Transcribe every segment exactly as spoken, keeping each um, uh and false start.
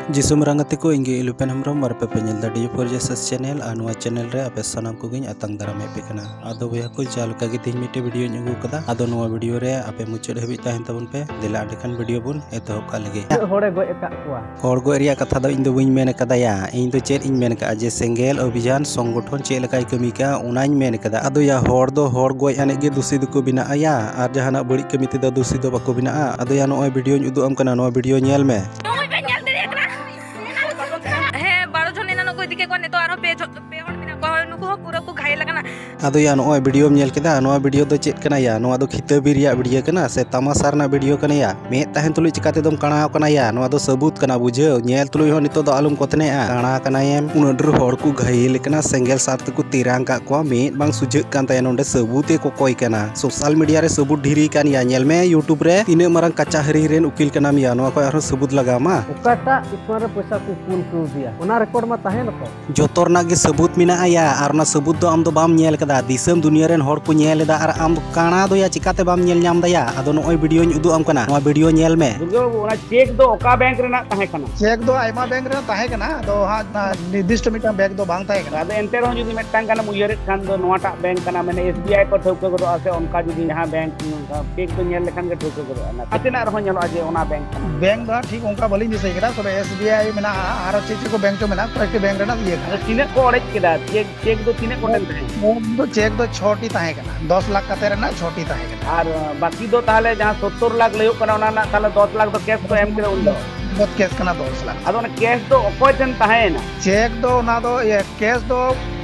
ᱡᱤᱥᱩ ᱢᱟᱨᱟᱝ ᱜᱟᱛᱮ ᱠᱚ, ᱤᱧ ᱜᱮ ᱤᱞᱩᱯᱮᱱ ᱦᱮᱢᱵᱨᱚᱢ, ᱟᱨ ᱟᱯᱮ ᱯᱮ ᱧᱮᱞ ᱮᱫᱟ ᱰᱤ ᱯᱷᱳᱨ ᱡᱮ ᱮᱥ ᱮᱥ ᱪᱮᱱᱮᱞ᱾ ᱟᱨ ᱱᱚᱣᱟ ᱪᱮᱱᱮᱞ ᱨᱮ ᱟᱯᱮ ᱥᱟᱱᱟᱢ ᱠᱚᱜᱮᱧ ᱟᱛᱟᱝ ᱫᱟᱨᱟᱢᱮᱫ ᱯᱮ ᱠᱟᱱᱟ᱾ ᱟᱫᱚ ᱵᱚᱭᱦᱟ ᱠᱚ, ᱡᱟᱦᱟᱸ ᱞᱮᱠᱟ ᱜᱮ ᱛᱮᱦᱮᱧ ᱢᱤᱫᱴᱮᱡ ᱵᱷᱤᱰᱤᱭᱳᱧ ᱟᱹᱜᱩ ᱠᱟᱫᱟ, ᱟᱫᱚ ᱱᱚᱣᱟ ᱵᱷᱤᱰᱤᱭᱳ ᱨᱮ ᱟᱯᱮ ᱢᱩᱪᱟᱹᱫ ᱦᱟᱹᱵᱤᱡ ᱛᱟᱦᱮᱱ ᱛᱟᱵᱚᱱ ᱯᱮ᱾ ᱫᱮᱞᱟ ᱮᱸᱰᱮᱠᱷᱟᱱ ᱵᱷᱤᱰᱤᱭᱳ ᱵᱚᱱ ᱮᱛᱚᱦᱚᱵ ᱠᱟᱜ ᱞᱮᱜᱮ᱾ ᱛᱤᱱᱟᱹᱜ ᱦᱚᱲᱮ ᱜᱚᱡ ᱟᱠᱟᱫ ᱠᱚᱣᱟ? ᱦᱚᱲ ᱜᱚᱡ ᱨᱮᱭᱟᱜ ᱠᱟᱛᱷᱟ ᱫᱚ ᱤᱧ ᱫᱚ ᱵᱟᱹᱧ ᱢᱮᱱ ᱠᱟᱫᱟ ᱭᱟ, ᱤᱧ ᱫᱚ ᱪᱮᱫ ᱤᱧ ᱢᱮᱱ ᱠᱟᱜᱼᱟ ᱡᱮ ᱥᱮᱸᱜᱮᱞ ᱚᱵᱷᱤᱡᱟᱱ ᱥᱚᱝᱜᱚᱴᱷᱚᱱ ᱪᱮᱫ ᱞᱮᱠᱟᱭ ᱠᱟᱹᱢᱤ ᱠᱟᱜᱼᱟ, ᱚᱱᱟᱧ ᱢᱮᱱ ᱠᱟᱫᱟ᱾ ᱟᱫᱚ ᱭᱟ, ᱦᱚᱲ ᱫᱚ ᱦᱚᱲ ᱜᱚᱡ ᱟᱱᱮᱡ ᱜᱮ ᱫᱩᱥᱤ ᱫᱚᱠᱚ ᱵᱮᱱᱟᱜᱼᱟ ᱭᱟ, ᱟᱨ ᱡᱟᱦᱟᱱᱟᱜ ᱵᱟᱹᱲᱤᱡ ᱠᱟᱹᱢᱤ ᱛᱮᱫᱚ ᱫᱩᱥᱤ ᱫᱚ ᱵᱟᱠᱚ ᱵᱮᱱᱟᱜᱼᱟ᱾ ᱟᱫᱚ ᱭᱟ, ᱱᱚᱜᱼᱚᱭ ᱵᱷᱤᱰᱤᱭᱳᱧ ᱩᱫᱩᱜ ᱟᱢ ᱠᱟᱱᱟ, ᱱᱚᱣᱟ ᱵᱷᱤᱰᱤᱭᱳ ᱧᱮᱞ ᱢᱮ᱾ ᱱᱚᱜᱼᱚᱭ ᱯᱮ ᱧᱮᱞ ᱫᱟᱲᱮᱭᱟᱜ ᱠᱟᱱᱟ᱾ ᱦᱮᱸ, ᱵᱟᱨᱚ ᱡᱚᱱ ᱮᱱᱟᱱᱚᱜ ᱠᱚ ᱤᱫᱤ ᱠᱮᱫ ᱠᱚᱣᱟ, ᱱᱤᱛᱚᱜ ᱟᱨᱦᱚᱸ ᱯᱮ ᱡᱚ-, ᱯᱮ ᱦᱚᱲ ᱢᱮᱱᱟᱜ ᱠᱚᱣᱟ, ᱦᱳᱭ, ᱱᱩᱠᱩ ᱦᱚᱸ ᱯᱩᱨᱟᱹ ᱠᱚ ᱜᱷᱟᱭᱮᱞ ᱟᱠᱟᱱᱟ᱾ ᱟᱫᱚ ᱭᱟ, ᱱᱚᱜᱼᱚᱭ ᱵᱷᱤᱰᱤᱭᱳᱢ ᱧᱮᱞ ᱠᱮᱫᱟ, ᱱᱚᱣᱟ ᱵᱷᱤᱰᱤᱭᱳ ᱫᱚ ᱪᱮᱫ ᱠᱟᱱᱟ ᱭᱟ? ᱱᱚᱣᱟ ᱫᱚ ᱠᱷᱤᱛᱟᱹᱵᱤ ᱨᱮᱭᱟᱜ ᱵᱷᱤᱰᱤᱭᱳ ᱠᱟᱱᱟ ᱥᱮ ᱛᱟᱢᱟᱥᱟ ᱨᱮᱱᱟᱜ ᱵᱷᱤᱰᱤᱭᱳ ᱠᱟᱱᱟ ᱭᱟ? ᱢᱮᱫ ᱛᱟᱦᱮᱱ ᱛᱩᱞᱩᱡ ᱪᱤᱠᱟᱛᱮ ᱫᱚᱢ ᱠᱟᱬᱟᱣ ᱠᱟᱱᱟ ᱭᱟ? ᱱᱚᱣᱟ ᱫᱚ ᱥᱟᱹᱵᱩᱛ ᱠᱟᱱᱟ, ᱵᱩᱡᱷᱟᱹᱣ? ᱧᱮᱞ ᱛᱩᱞᱩᱡ ᱦᱚᱸ ᱱᱤᱛᱚᱜ ᱫᱚ ᱟᱞᱚᱢ ᱠᱚᱛᱷᱱᱮᱜᱼᱟ᱾ ᱠᱟᱬᱟ ᱠᱟᱱᱟᱭᱮᱢ, ᱩᱱᱟᱹᱜ ᱰᱷᱮᱨ ᱦᱚᱲ ᱠᱚ ᱜᱷᱟᱭᱮᱞ ᱠᱟᱱᱟ, ᱥᱮᱸᱜᱮᱞ ᱥᱟᱨ ᱛᱮᱠᱚ ᱛᱮᱨᱟᱝ ᱠᱟᱜ ᱠᱚᱣᱟ, ᱢᱮᱫ ᱵᱟᱝ ᱥᱩᱡᱷᱟᱹᱜ ᱠᱟᱱ ᱛᱟᱭᱟ, ᱱᱚᱰᱮ ᱥᱟᱹᱵᱩᱛ ᱮ ᱠᱚᱠᱚᱭ ᱠᱟᱱᱟ᱾ ᱥᱳᱥᱟᱞ ᱢᱤᱰᱤᱭᱟ ᱨᱮ ᱥᱟᱹᱵᱩᱛ ᱰᱷᱮᱨ ᱠᱟᱱ ᱭᱟ, ᱧᱮᱞ ᱢᱮ YouTube ᱨᱮ, ᱛᱤᱱᱟᱹᱜ ᱢᱟᱨᱟᱝ ᱠᱟᱪᱟᱦᱟᱹᱨᱤ ᱨᱮᱱ ᱩᱠᱤᱞ ᱠᱟᱱᱟᱢ ᱭᱟ, ᱱᱚᱣᱟ ᱠᱷᱚᱡ ᱟᱨᱦᱚᱸ ᱥᱟᱹᱵᱩᱛ ᱞᱟᱜᱟᱣ ᱢᱟ᱾ ᱚᱠᱟᱴᱟᱜ ᱤᱥᱢᱟᱨ ᱨᱮ ᱯᱚᱭᱥᱟ ᱠᱚ ᱠᱩᱞ ᱦᱚᱪᱚ ᱟᱫᱮᱭᱟ, ᱚᱱᱟ ᱨᱮᱠᱚᱨᱰ ᱢᱟ ᱛᱟᱦᱮᱱ ᱟᱛᱚ᱾ ᱡᱚᱛᱚ ᱨᱮᱱᱟᱜ ᱜᱮ ᱥᱟᱹᱵᱩᱛ ᱢᱮᱱᱟᱜᱼᱟ ᱭᱟ, ᱟᱨ ᱚᱱᱟ ᱥᱟᱹᱵᱩᱛ ᱫᱚ ᱟᱢ ᱫᱚ ᱵᱟᱢ ᱧᱮᱞ ᱠᱟᱫᱟ, ᱫᱤᱥᱚᱢ ᱫᱩᱱᱤᱭᱟᱹ ᱨᱮᱱ ᱦᱚᱲ ᱠᱚ ᱧᱮᱞ ᱮᱫᱟ, ᱟᱨ ᱟᱢ ᱫᱚ ᱠᱟᱬᱟ ᱫᱚ ᱭᱟ ᱪᱤᱠᱟᱛᱮ ᱵᱟᱢ ᱧᱮᱞ ᱧᱟᱢ ᱫᱟ ᱭᱟ? ᱟᱫᱚ ᱱᱚᱜᱼᱚᱭ ᱵᱷᱤᱰᱤᱭᱳᱧ ᱩᱫᱩᱜ ᱟᱢ ᱠᱟᱱᱟ, ᱱᱚᱣᱟ ᱵᱷᱤᱰᱤᱭᱳ ᱧᱮᱞ ᱢᱮ᱾ ᱫᱩᱨᱜᱟᱹ ᱵᱟᱹᱵᱩ, ᱚᱱᱟ ᱪᱮᱠ ᱫᱚ ᱚᱠᱟ ᱵᱮᱝᱠ ᱨᱮᱱᱟᱜ ᱛᱟᱦᱮᱸ ᱠᱟᱱᱟ? ᱪᱮᱠ ᱫᱚ ᱟᱭᱢᱟ ᱵᱮᱝᱠ ᱨᱮᱱᱟᱜ ᱛᱟᱦᱮᱸ ᱠᱟᱱᱟ, ᱟᱫᱚ ᱦᱟᱸᱜ ᱚᱱᱟ ᱱᱤᱨᱫᱤᱥᱴᱚ ᱢᱤᱫᱴᱟᱝ ᱵᱮᱝᱠ ᱫᱚ ᱵᱟᱝ ᱛᱟᱦᱮᱸ ᱠᱟᱱᱟ᱾ ᱟᱫᱚ ᱮᱱᱛᱮ ᱨᱮᱦᱚᱸ ᱡᱩᱫᱤ ᱢᱤᱫᱴᱟᱝ ᱜᱟᱱᱮᱢ ᱩᱭᱦᱟᱹᱨᱮᱫ ᱠᱷᱟᱱ ᱫᱚ, ᱱᱚᱣᱟᱴᱟᱜ ᱵᱮᱝᱠ ᱠᱟᱱᱟ, ᱢᱟᱱᱮ SBI ᱠᱚ ᱴᱷᱟᱹᱣᱠᱟᱹ ᱜᱚᱫᱚᱜᱼᱟ ᱥᱮ ᱚᱱᱠᱟ ᱡᱩᱫᱤ ᱡᱟᱦᱟᱸ ᱵᱮᱝᱠ, ᱱᱚᱝᱠᱟ ᱪᱮᱠ ᱫᱚ ᱧᱮᱞ ᱞᱮᱠᱷᱟᱱ ᱜᱮ ᱴᱷᱟᱹᱣᱠᱟᱹ ᱜᱚᱫᱚᱜᱼᱟ, ᱱᱟᱥᱮᱱᱟᱜ ᱨᱮᱦᱚᱸ ᱧᱮᱞᱚᱜᱼᱟ ᱡᱮ ᱚᱱᱟ ᱵᱮᱝᱠ ᱠᱟᱱᱟ᱾ ᱵᱮᱝᱠ ᱫᱚ ᱦᱟᱸᱜ ᱴᱷᱤᱠ ᱚᱱᱠᱟ ᱵᱟᱹᱞᱤᱧ ᱫᱤᱥᱟᱹᱭ ᱠᱮᱫᱟ, ᱛᱚᱵᱮ SBI ᱢᱮᱱᱟᱜᱼᱟ, ᱟᱨᱚ ᱪᱮᱫ ᱪᱮᱫ ᱠᱚ ᱵᱮᱝᱠ ᱪᱚ ᱢᱮᱱᱟᱜᱼᱟ, ᱠᱚᱭᱮᱠᱴᱤ ᱵᱮᱝᱠ ᱨᱮᱱᱟᱜ ᱤᱭᱟᱹ ᱠᱟᱱᱟ᱾ ᱟᱫᱚ ᱛᱤᱱᱟᱹᱜ ᱠᱚ ᱚᱲᱮᱡ ᱠᱮᱫᱟ? ᱪᱮᱠ, ᱪᱮᱠ ᱫᱚ ᱛᱤᱱᱟᱹᱜ ᱜᱚᱴᱮᱱ ᱛᱟᱦᱮᱸ ᱠᱟᱱᱟ? ᱪᱮᱠ ᱫᱚ, ᱪᱮᱠ ᱫᱚ ᱪᱷᱚᱴᱤ ᱛᱟᱦᱮᱸ ᱠᱟᱱᱟ, ᱫᱚᱥ ᱞᱟᱠᱷ ᱠᱟᱛᱮ ᱨᱮᱱᱟᱜ ᱪᱷᱚᱴᱤ ᱛᱟᱦᱮᱸ ᱠᱟᱱᱟ᱾ ᱟᱨ, ᱟᱸ, ᱵᱟᱹᱠᱤ ᱫᱚ ᱛᱟᱦᱚᱞᱮ ᱡᱟᱦᱟᱸ ᱥᱚᱛᱛᱚᱨ ᱞᱟᱠᱷ ᱞᱟᱹᱭᱚᱜ ᱠᱟᱱᱟ, ᱚᱱᱟ ᱨᱮᱱᱟᱜ ᱛᱟᱦᱚᱞᱮ ᱫᱚᱥ ᱞᱟᱠᱷ ᱫᱚ ᱠᱮᱥ ᱠᱚ ᱮᱢ ᱠᱮᱫᱟ ᱩᱱ ᱫᱚ? ᱱᱚᱜᱚᱫ ᱠᱮᱥ ᱠᱟᱱᱟ ᱫᱚᱥ ᱞᱟᱠᱷ᱾ ᱟᱫᱚ ᱚᱱᱟ ᱠᱮᱥ ᱫᱚ ᱚᱠᱚᱭ ᱴᱷᱮᱱ ᱛᱟᱦᱮᱸᱭᱮᱱᱟ? ᱪᱮᱠ ᱫᱚ ᱚᱱᱟ ᱫᱚ, ᱤᱭᱟᱹ, ᱠᱮᱥ ᱫᱚ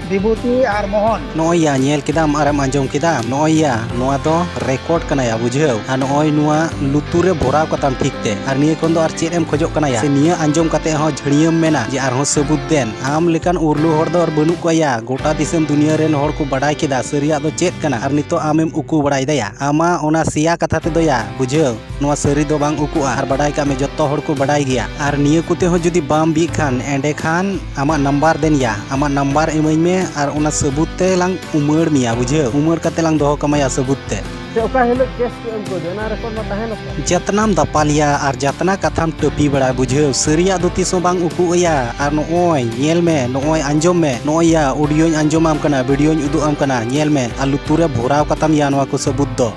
ᱵᱤᱵᱷᱩᱛᱤ ᱟᱨ ᱢᱳᱦᱚᱱ᱾ ᱱᱚᱜᱼᱚᱭ ᱭᱟ, ᱧᱮᱞ ᱠᱮᱫᱟᱢ ᱟᱨᱮᱢ ᱟᱸᱡᱚᱢ ᱠᱮᱫᱟ? ᱱᱚᱜᱼᱚᱭ ᱭᱟ, ᱱᱚᱣᱟ ᱫᱚ ᱨᱮᱠᱚᱨᱰ ᱠᱟᱱᱟ ᱭᱟ, ᱵᱩᱡᱷᱟᱹᱣ? ᱟᱨ ᱱᱚᱜᱼᱚᱭ ᱱᱚᱣᱟ ᱞᱩᱛᱩᱨ ᱨᱮ ᱵᱷᱚᱨᱟᱣ ᱠᱟᱛᱟᱢ ᱴᱷᱤᱠ ᱛᱮ᱾ ᱟᱨ ᱱᱤᱭᱟᱹ ᱠᱷᱚᱱ ᱫᱚ ᱟᱨ ᱪᱮᱫ ᱮᱢ ᱠᱷᱚᱡᱚᱜ ᱠᱟᱱᱟ ᱭᱟ? ᱥᱮ ᱱᱤᱭᱟᱹ ᱟᱸᱡᱚᱢ ᱠᱟᱛᱮ ᱦᱚᱸ ᱡᱷᱟᱹᱲᱭᱟᱹᱢ ᱢᱮᱱᱟ ᱡᱮ ᱟᱨᱦᱚᱸ ᱥᱟᱹᱵᱩᱛ ᱫᱮᱱ? ᱟᱢ ᱞᱮᱠᱟᱱ ᱩᱨᱞᱩ ᱦᱚᱲ ᱫᱚ ᱟᱨ ᱵᱟᱹᱱᱩᱜ ᱠᱚᱣᱟ ᱭᱟ᱾ ᱜᱚᱴᱟ ᱫᱤᱥᱚᱢ ᱫᱩᱱᱤᱭᱟᱹ ᱨᱮᱱ ᱦᱚᱲ ᱠᱚ ᱵᱟᱰᱟᱭ ᱠᱮᱫᱟ ᱥᱟᱹᱨᱤᱭᱟᱜ ᱫᱚ ᱪᱮᱫ ᱠᱟᱱᱟ, ᱟᱨ ᱱᱤᱛᱚᱜ ᱟᱢᱮᱢ ᱩᱠᱩ ᱵᱟᱲᱟᱭ ᱫᱟ ᱭᱟ᱾ ᱟᱢᱟᱜ ᱚᱱᱟ ᱥᱮᱭᱟ ᱠᱟᱛᱷᱟ ᱛᱮᱫᱚ ᱭᱟ, ᱵᱩᱡᱷᱟᱹᱣ? ᱱᱚᱣᱟ ᱥᱟᱹᱨᱤ ᱫᱚ ᱵᱟᱝ ᱩᱠᱩᱜᱼᱟ, ᱟᱨ ᱵᱟᱰᱟᱭ ᱠᱟᱜ ᱢᱮ, ᱡᱚᱛᱚ ᱦᱚᱲ ᱠᱚ ᱵᱟᱰᱟᱭ ᱜᱮᱭᱟ᱾ ᱟᱨ ᱱᱤᱭᱟᱹ ᱠᱚᱛᱮ ᱦᱚᱸ ᱡᱩᱫᱤ ᱵᱟᱢ ᱵᱤᱜ ᱠᱷᱟᱱ, ᱮᱸᱰᱮᱠᱷᱟᱱ ᱟᱢᱟᱜ ᱱᱟᱢᱵᱟᱨ ᱫᱮᱱ ᱭᱟ, ᱟᱢᱟᱜ ᱱᱟᱢᱵᱟᱨ ᱤᱢᱟᱹᱧ ᱢᱮ, ᱟᱨ ᱚᱱᱟ ᱥᱟᱹᱵᱩᱛ ᱛᱮ ᱞᱟᱝ ᱩᱢᱟᱹᱲ ᱢᱮᱭᱟ, ᱵᱩᱡᱷᱟᱹᱣ? ᱩᱢᱟᱹᱲ ᱠᱟᱛᱮ ᱞᱟᱝ ᱫᱚᱦᱚ ᱠᱟᱢᱟ ᱭᱟ ᱥᱟᱹᱵᱩᱛ ᱛᱮ᱾ ᱥᱮ ᱚᱠᱟ ᱦᱤᱞᱳᱜ ᱠᱮᱥ ᱠᱮᱫ ᱩᱱᱠᱩ ᱫᱚ, ᱚᱱᱟ ᱨᱮᱠᱚᱨᱰ ᱢᱟ ᱛᱟᱦᱮᱱᱟ ᱛᱚ᱾ ᱡᱟᱛᱱᱟᱢ ᱫᱟᱯᱟᱞ ᱭᱟ ᱟᱨ ᱡᱟᱛᱱᱟ ᱠᱟᱛᱷᱟᱢ ᱴᱟᱹᱯᱤ ᱵᱟᱲᱟᱭ ᱵᱩᱡᱷᱟᱹᱣ, ᱥᱟᱹᱨᱤᱭᱟᱜ ᱫᱚ ᱛᱤᱥ ᱦᱚᱸ ᱵᱟᱝ ᱩᱠᱩᱜ ᱟᱭᱟ᱾ ᱟᱨ ᱱᱚᱜᱼᱚᱭ ᱧᱮᱞ ᱢᱮ, ᱱᱚᱜᱼᱚᱭ ᱟᱸᱡᱚᱢ ᱢᱮ, ᱱᱚᱜᱼᱚᱭ ᱭᱟ ᱚᱰᱤᱭᱳᱧ ᱟᱸᱡᱚᱢᱟᱢ ᱠᱟᱱᱟ, ᱵᱷᱤᱰᱤᱭᱳᱧ ᱩᱫᱩᱜ ᱟᱢ ᱠᱟᱱᱟ, ᱧᱮᱞ ᱢᱮ ᱟᱨ ᱞᱩᱛᱩᱨ ᱨᱮ ᱵᱷᱚᱨᱟᱣ ᱠᱟᱛᱟᱢ ᱭᱟ ᱱᱚᱣᱟ ᱠᱚ ᱥᱟᱹᱵᱩᱛ ᱫᱚ᱾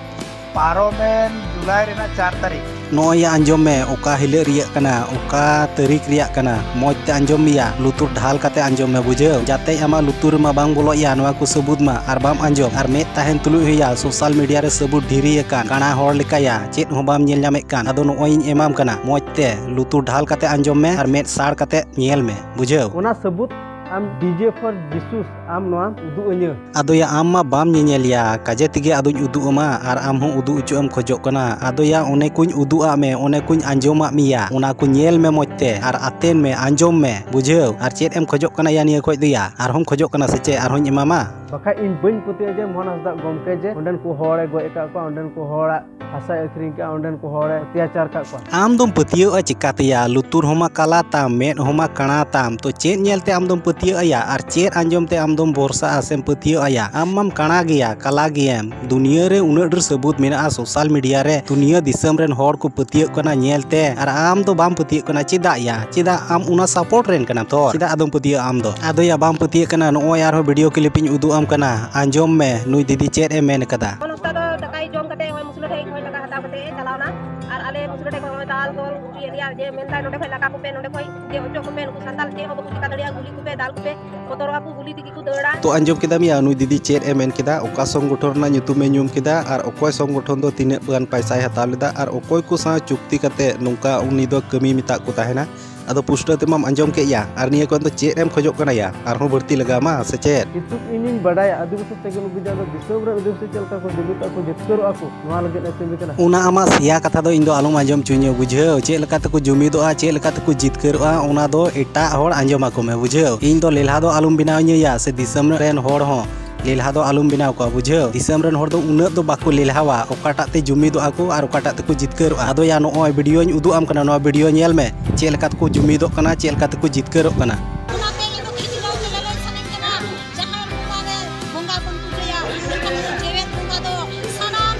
ᱯᱟᱨᱚᱢᱮᱱ ᱡᱩᱞᱟᱭ ᱨᱮᱱᱟᱜ ᱪᱟᱨ ᱛᱟᱹᱨᱤᱠᱷ᱾ ᱱᱚᱜᱼᱚᱭ ᱭᱟ ᱟᱸᱡᱚᱢ ᱢᱮ, ᱚᱠᱟ ᱦᱤᱞᱳᱜ ᱨᱮᱭᱟᱜ ᱠᱟᱱᱟ, ᱚᱠᱟ ᱛᱟᱹᱨᱤᱠᱷ ᱨᱮᱭᱟᱜ ᱠᱟᱱᱟ, ᱢᱚᱡᱽ ᱛᱮ ᱟᱸᱡᱚᱢ ᱢᱮᱭᱟ, ᱞᱩᱛᱩᱨ ᱰᱷᱟᱞ ᱠᱟᱛᱮ ᱟᱸᱡᱚᱢ ᱢᱮ, ᱵᱩᱡᱷᱟᱹᱣ? ᱡᱟᱛᱮ ᱟᱢᱟᱜ ᱞᱩᱛᱩᱨ ᱨᱮᱢᱟ ᱵᱟᱝ ᱵᱚᱞᱚᱜ ᱭᱟ ᱱᱚᱣᱟ ᱠᱚ ᱥᱟᱹᱵᱩᱛ ᱢᱟ, ᱟᱨ ᱵᱟᱢ ᱟᱸᱡᱚᱢ, ᱟᱨ ᱢᱮᱫ ᱛᱟᱦᱮᱱ ᱛᱩᱞᱩᱡ ᱦᱩᱭᱟ ᱥᱳᱥᱟᱞ ᱢᱤᱰᱤᱭᱟ ᱨᱮ ᱥᱟᱹᱵᱩᱛ ᱰᱷᱤᱨᱤ ᱟᱠᱟᱱ ᱠᱟᱬᱟ ᱦᱚᱲ ᱞᱮᱠᱟᱭᱟ, ᱪᱮᱫ ᱦᱚᱸ ᱵᱟᱢ ᱧᱮᱞ ᱧᱟᱢᱮᱫ ᱠᱟᱱ᱾ ᱟᱫᱚ ᱱᱚᱜᱼᱚᱭ ᱤᱧ ᱮᱢᱟᱢ ᱠᱟᱱᱟ, ᱢᱚᱡᱽ ᱛᱮ ᱞᱩᱛᱩᱨ ᱰᱷᱟᱞ ᱠᱟᱛᱮ ᱟᱸᱡᱚᱢ ᱢᱮ ᱟᱨ ᱢᱮᱫ ᱥᱟᱲ ᱠᱟᱛᱮ ᱧᱮᱞ ᱢᱮ, ᱵᱩᱡᱷᱟᱹᱣ? ᱚᱱᱟ ᱥᱟᱹᱵᱩᱛ ᱟᱢ ᱰᱤᱡᱮ ᱯᱷᱚᱨ ᱡᱤᱥᱩᱥ ᱟᱢ ᱱᱚᱣᱟᱢ ᱩᱫᱩᱜ ᱟᱹᱧᱟᱹ᱾ ᱟᱫᱚ ᱭᱟ ᱟᱢ ᱢᱟ ᱵᱟᱢ ᱧᱮᱧᱮᱞ ᱭᱟ, ᱠᱟᱡᱮ ᱛᱮᱜᱮ ᱟᱫᱚᱧ ᱩᱫᱩᱜ ᱟᱢᱟ, ᱟᱨ ᱟᱢ ᱦᱚᱸ ᱩᱫᱩᱜ ᱚᱪᱚᱜ ᱮᱢ ᱠᱷᱚᱡᱚᱜ ᱠᱟᱱᱟ᱾ ᱟᱫᱚ ᱭᱟ ᱚᱱᱮ ᱠᱚᱧ ᱩᱫᱩᱜ ᱟᱜ ᱢᱮ, ᱚᱱᱮ ᱠᱚᱧ ᱟᱸᱡᱚᱢᱟᱜ ᱢᱮᱭᱟ, ᱚᱱᱟ ᱠᱚ ᱧᱮᱞ ᱢᱮ ᱢᱚᱡᱽ ᱛᱮ, ᱟᱨ ᱟᱛᱮᱱ ᱢᱮ, ᱟᱸᱡᱚᱢ ᱢᱮ, ᱵᱩᱡᱷᱟᱹᱣ? ᱟᱨ ᱪᱮᱫ ᱮᱢ ᱠᱷᱚᱡᱚᱜ ᱠᱟᱱᱟ ᱭᱟ ᱱᱤᱭᱟᱹ ᱠᱷᱚᱡ ᱫᱚ ᱭᱟ? ᱟᱨᱦᱚᱸᱢ ᱠᱷᱚᱡᱚᱜ ᱠᱟᱱᱟ ᱥᱮ ᱪᱮᱫ? ᱟᱨᱦᱚᱸᱧ ᱮᱢᱟᱢᱟ? ᱵᱟᱠᱷᱟᱡ ᱤᱧ ᱵᱟᱹᱧ ᱯᱟᱹᱛᱭᱟᱹᱜᱼᱟ ᱡᱮ ᱢᱳᱦᱚᱱ ᱦᱟᱸᱥᱫᱟᱜ ᱜᱚᱢᱠᱮ ᱡᱮ ᱚᱸᱰᱮᱱ ᱠᱚ ᱦᱚᱲᱮ ᱜᱚᱡ ᱟᱠᱟᱫ ᱠᱚᱣᱟ, ᱚᱸᱰᱮᱱ ᱠᱚ ᱦᱚᱲᱟᱜ ᱦᱟᱥᱟᱭ ᱟᱹᱠᱷᱨᱤᱧ ᱠᱟᱜᱼᱟ, ᱚᱸᱰᱮᱱ ᱠᱚ ᱦᱚᱲᱮ ᱚᱛᱛᱟᱪᱟᱨ ᱠᱟᱜ ᱠᱚᱣᱟ᱾ ᱟᱢ ᱫᱚᱢ ᱯᱟᱹᱛᱭᱟᱹᱣᱚᱜᱼᱟ ᱪᱤᱠᱟᱹᱛᱮᱭᱟ? ᱞᱩᱛᱩᱨ ᱦᱚᱸᱢᱟ ᱠᱟᱞᱟ ᱛᱟᱢ, ᱢᱮᱫ ᱦᱚᱸᱢᱟ ᱠᱟᱬᱟ ᱛᱟᱢ, ᱛᱚ ᱪᱮᱫ ᱧᱮᱞᱛᱮ ᱟᱢ ᱫᱚᱢ ᱯᱟᱹᱛᱭᱟᱹᱜᱼᱟ ᱭᱟ? ᱟᱨ ᱪᱮᱫ ᱟᱸᱡᱚᱢ ᱛᱮ ᱟᱢ ᱫᱚᱢ ᱵᱷᱚᱨᱥᱟᱜᱼᱟ ᱥᱮᱢ ᱯᱟᱹᱛᱭᱟᱹᱜᱼᱟ ᱭᱟ? ᱟᱢ ᱢᱟᱢ ᱠᱟᱬᱟ ᱜᱮᱭᱟ, ᱠᱟᱞᱟ ᱜᱮᱭᱟᱢ᱾ ᱫᱩᱱᱤᱭᱟᱹ ᱨᱮ ᱩᱱᱟᱹᱜ ᱰᱷᱮᱨ ᱥᱟᱹᱵᱩᱛ ᱢᱮᱱᱟᱜᱼᱟ ᱥᱳᱥᱟᱞ ᱢᱤᱰᱤᱭᱟ ᱨᱮ, ᱫᱩᱱᱤᱭᱟᱹ ᱫᱤᱥᱚᱢ ᱨᱮᱱ ᱦᱚᱲ ᱠᱚ ᱯᱟᱹᱛᱭᱟᱹᱜ ᱠᱟᱱᱟ ᱧᱮᱞᱛᱮ, ᱟᱨ ᱟᱢ ᱫᱚ ᱵᱟᱢ ᱯᱟᱹᱛᱭᱟᱹᱜ ᱠᱟᱱᱟ᱾ ᱪᱮᱫᱟᱜ ᱭᱟ? ᱪᱮᱫᱟᱜ? ᱟᱢ ᱚᱱᱟ ᱥᱟᱯᱳᱨᱴ ᱨᱮᱱ ᱠᱟᱱᱟᱢ ᱛᱚ, ᱪᱮᱫᱟᱜ ᱟᱫᱚᱢ ᱯᱟᱹᱛᱭᱟᱹᱜᱼᱟ ᱟᱢ ᱫᱚ? ᱟᱫᱚ ᱭᱟ ᱵᱟᱢ ᱯᱟᱹᱛᱭᱟᱹᱜ ᱠᱟᱱᱟ, ᱱᱚᱜᱼᱚᱭ ᱟᱨᱦᱚᱸ ᱵᱷᱤᱰᱤᱭᱳ ᱠᱞᱤᱯ ᱤᱧ ᱩᱫᱩᱜ ᱟᱢ ᱠᱟᱱᱟ, ᱟᱸᱡᱚᱢ ᱢᱮ ᱱᱩᱭ ᱫᱤᱫᱤ ᱪᱮᱫ ᱮ ᱢᱮᱱ ᱠᱟᱫᱟ᱾ ᱦᱚᱯᱚᱱ ᱦᱟᱸᱥᱫᱟ ᱫᱚ ᱫᱟᱠᱟᱭ ᱡᱚᱢ ᱠᱟᱛᱮ ᱱᱚᱜᱼᱚᱭ ᱢᱩᱥᱞᱟᱹ ᱴᱷᱮᱡ ᱠᱷᱚᱱ ᱴᱟᱠᱟ ᱦᱟᱛᱟᱣ ᱠᱟᱛᱮ ᱮ ᱪᱟᱞᱟᱣᱱᱟ, ᱟᱨ ᱟᱞᱮ ᱢᱩᱥᱞᱟᱹ ᱴᱷᱮᱡ ᱠᱷᱚᱱ ᱱᱚᱜᱼᱚᱭ ᱫᱟᱞ ᱛᱚᱞ ᱦᱚᱪᱚᱭᱮᱫ ᱞᱮᱭᱟ ᱡᱮ ᱢᱮᱱᱫᱟᱭ ᱱᱚᱸᱰᱮ ᱠᱷᱚᱱ ᱞᱟᱜᱟ ᱠᱚᱯᱮ, ᱱᱚᱸᱰᱮ ᱠᱷᱚᱱ ᱡᱮ ᱚᱪᱚᱜ ᱠᱚᱯᱮ, ᱱᱩᱠᱩ ᱥᱟᱱᱛᱟᱞ ᱪᱮᱫ ᱦᱚᱸ ᱵᱟᱠᱚ ᱪᱤᱠᱟ ᱫᱟᱲᱮᱭᱟᱜᱼᱟ, ᱜᱩᱞᱤ ᱠᱚᱯᱮ, ᱫᱟᱞ ᱠᱚᱯᱮ, ᱵᱚᱛᱚᱨᱚᱜᱼᱟ ᱠᱚ, ᱜᱩᱞᱤ ᱛᱮᱜᱮ ᱠᱚ ᱫᱟᱹᱲᱟ᱾ ᱛᱚ ᱟᱸᱡᱚᱢ ᱠᱮᱫᱟᱢ ᱭᱟ ᱱᱩᱭ ᱫᱤᱫᱤ ᱪᱮᱫ ᱮ ᱢᱮᱱ ᱠᱮᱫᱟ, ᱚᱠᱟ ᱥᱚᱝᱜᱚᱴᱷᱚᱱ ᱨᱮᱱᱟᱜ ᱧᱩᱛᱩᱢ ᱮ ᱧᱩᱢ ᱠᱮᱫᱟ, ᱟᱨ ᱚᱠᱚᱭ ᱥᱚᱝᱜᱚᱴᱷᱚᱱ ᱫᱚ ᱛᱤᱱᱟᱹᱜ ᱜᱟᱱ ᱯᱟᱭᱥᱟᱭ ᱦᱟᱛᱟᱣ ᱞᱮᱫᱟ, ᱟᱨ ᱚᱠᱚᱭ ᱠᱚ ᱥᱟᱶ ᱪᱩᱠᱛᱤ ᱠᱟᱛᱮ ᱱᱚᱝᱠᱟ ᱩᱱᱤ ᱫᱚ ᱠᱟᱹᱢᱤ ᱢᱮᱛᱟᱜ ᱠᱚ ᱛᱟᱦᱮᱱᱟ᱾ ᱟᱫᱚ ᱯᱩᱥᱴᱟᱹᱣ ᱛᱮᱢᱟᱢ ᱟᱸᱡᱚᱢ ᱠᱮᱫ ᱭᱟ, ᱟᱨ ᱱᱤᱭᱟᱹ ᱠᱷᱚᱱ ᱫᱚ ᱪᱮᱫ ᱮᱢ ᱠᱷᱚᱡᱚᱜ ᱠᱟᱱᱟ ᱭᱟ? ᱟᱨᱦᱚᱸ ᱵᱟᱹᱲᱛᱤ ᱞᱟᱜᱟᱣ ᱢᱟ ᱥᱮ ᱪᱮᱫ? ᱱᱤᱛᱚᱜ ᱤᱧᱤᱧ ᱵᱟᱰᱟᱭᱟ ᱟᱹᱫᱤᱵᱟᱹᱥᱤ ᱪᱮᱫ ᱠᱚ ᱵᱩᱡᱟ, ᱟᱫᱚ ᱫᱤᱥᱚᱢ ᱨᱮᱱ ᱟᱹᱫᱤᱵᱟᱹᱥᱤ ᱪᱮᱫ ᱞᱮᱠᱟ ᱠᱚ ᱡᱩᱢᱤᱫᱚᱜᱼᱟ ᱠᱚ, ᱡᱤᱛᱠᱟᱹᱨᱚᱜᱼᱟ ᱠᱚ, ᱱᱚᱣᱟ ᱞᱟᱹᱜᱤᱫ ᱮ ᱠᱟᱹᱢᱤ ᱠᱟᱱᱟ᱾ ᱚᱱᱟ ᱟᱢᱟᱜ ᱥᱮᱭᱟ ᱠᱟᱛᱷᱟ ᱫᱚ ᱤᱧ ᱫᱚ ᱟᱞᱚᱢ ᱟᱸᱡᱚᱢ ᱦᱚᱪᱚᱧᱟ, ᱵᱩᱡᱷᱟᱹᱣ? ᱪᱮᱫ ᱞᱮᱠᱟ ᱛᱮᱠᱚ ᱡᱩᱢᱤᱫᱚᱜᱼᱟ, ᱪᱮᱫ ᱞᱮᱠᱟ ᱛᱮᱠᱚ ᱡᱤᱛᱠᱟᱹᱨᱚᱜᱼᱟ, ᱚᱱᱟ ᱫᱚ ᱮᱴᱟᱜ ᱦᱚᱲ ᱟᱸᱡᱚᱢ ᱟᱠᱚ ᱢᱮ, ᱵᱩᱡᱷᱟᱹᱣ? ᱤᱧ ᱫᱚ ᱞᱮᱞᱦᱟ ᱫᱚ ᱟᱞᱚᱢ ᱵᱮᱱᱟᱣ ᱤᱧᱟᱹ ᱭᱟ, ᱥᱮ ᱫᱤᱥᱚᱢ ᱨᱮᱱ ᱦᱚᱲ ᱦᱚᱸ ᱞᱮᱞᱦᱟ ᱫᱚ ᱟᱞᱚᱢ ᱵᱮᱱᱟᱣ ᱠᱚᱣᱟ, ᱵᱩᱡᱷᱟᱹᱣ? ᱫᱤᱥᱚᱢ ᱨᱮᱱ ᱦᱚᱲ ᱫᱚ ᱩᱱᱟᱹᱜ ᱫᱚ ᱵᱟᱠᱚ ᱞᱮᱞᱦᱟᱣᱟ, ᱚᱠᱟᱴᱟᱜ ᱛᱮ ᱡᱩᱢᱤᱫᱚᱜᱼᱟ ᱠᱚ ᱟᱨ ᱚᱠᱟᱴᱟᱜ ᱛᱮᱠᱚ ᱡᱤᱛᱠᱟᱹᱨᱚᱜᱼᱟ᱾ ᱟᱫᱚ ᱭᱟ, ᱱᱚᱜᱼᱚᱭ ᱵᱷᱤᱰᱤᱭᱳᱧ ᱩᱫᱩᱜ ᱟᱢ ᱠᱟᱱᱟ, ᱱᱚᱣᱟ ᱵᱷᱤᱰᱤᱭᱳ ᱧᱮᱞ ᱢᱮ, ᱪᱮᱫ ᱞᱮᱠᱟ ᱛᱮᱠᱚ ᱡᱩᱢᱤᱫᱚᱜ ᱠᱟᱱᱟ, ᱪᱮᱫ ᱞᱮᱠᱟ ᱛᱮᱠᱚ ᱡᱤᱛᱠᱟᱹᱨᱚᱜ ᱠᱟᱱᱟ᱾ ᱚᱱᱟᱛᱮ ᱤᱧ ᱫᱚ ᱠᱷᱤᱡᱞᱟᱹᱣ ᱛᱮ ᱞᱟᱹᱞᱟᱹᱭ ᱥᱟᱱᱟᱧ ᱠᱟᱱᱟ, ᱡᱟᱦᱟᱸ ᱵᱚᱸᱜᱟ ᱨᱮ ᱵᱚᱸᱜᱟ ᱵᱚᱱ ᱯᱩᱡᱟᱹᱭᱟ, ᱢᱮᱱᱠᱷᱟᱱ ᱩᱱᱤ ᱡᱮᱣᱮᱫ ᱵᱚᱸᱜᱟ ᱫᱚ ᱥᱟᱱᱟᱢ